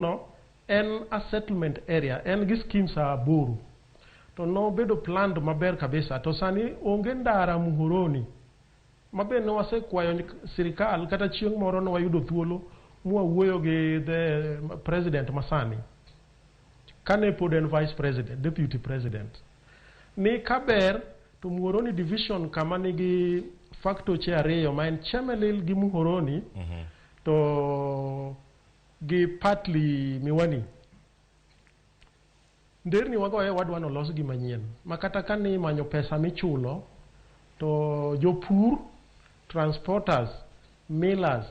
No en a settlement area, en gi schemes aboro. To nobedo planned maber kabisa. To sani onge ndara Muhoroni. Mabe ne wasekwayo sirikal kata chieng' moro ne wayudo thuolo mwawuoyo gi the president masani. Kane pod en vice president, deputy president. Ni kaber to Muhoroni division kama nigi faktoche ariyo ma en Chemelil gi Muhoroni to gi partly Miwani. Nderni wagoye wadwa nolosgi manyien ma kata ka ni imanyo pesa michulo to jopur, transporters, millers,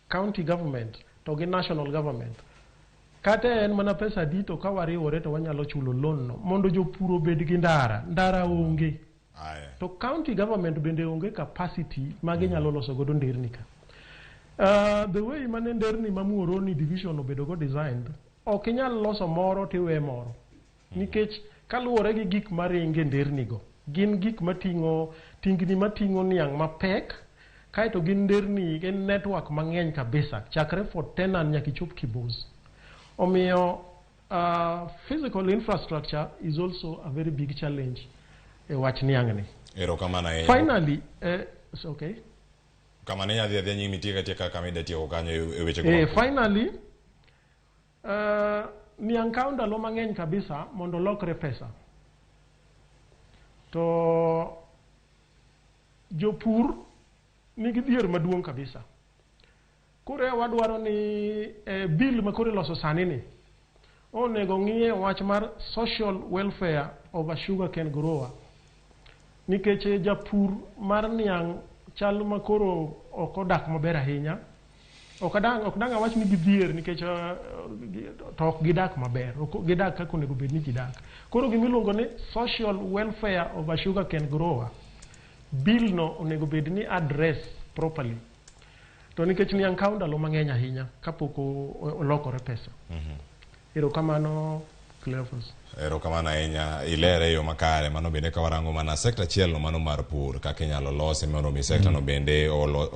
county government to gi national government kata en mana pesa adi to ka wariwore to wanyalo chulo loan no mondo jopur obed gi ndara. Ndara onge. Aya. To county government bende onge capacity ma ginyalo loso godo nderni ka. The way mane nderni ma Muhoroni division obedo go designed, ok inyal loso moro tiwe moro. Nikech kaluwore gi gik maringe nderni go, gin gik mating'o tingni mating'o niang' mapek, kaeto gin nderni gin network mang'eny kabisa chakre Fort Tenan nyaka ichop Kibos. Omiyo physical infrastructure is also a very big challenge e wach niang' ni. Erokamano ahinya. Finally, it's okay. Kama ne nyadhi adhiya nyime itiek atieka kama ida tieko kanyo e weche go Eh, mag pur. Finally, niang' kawo ndalo mang'eny kabisa mondo olokre pesa. To jopur nigi dhier maduong' kabisa. Koro e wadwaro ni bill ma koro iloso sani ni onego ng'iye wach mar social welfare of a sugarcane grower. Nikech japur mar niang' chal ma koro ok odak maber ahinya. Ok dang' ok dang' awach ni gidhier nikech to ok gidak maber. Ok gidak kaka onego bed ni gidak. Koro gimiluongo ni social welfare of a sugarcane grower, bill no onego bed ni address properly. To nikech niang' kawo ndalo mang'eny ahinya kapok olokore pesa. Erokamano, Cleophas. Erokamano ahinya, ilere e yo makare. Mano bende ka warango mana sekta achiel no mano mar pur kaka inyalo lose mondo mi sekta no bende olo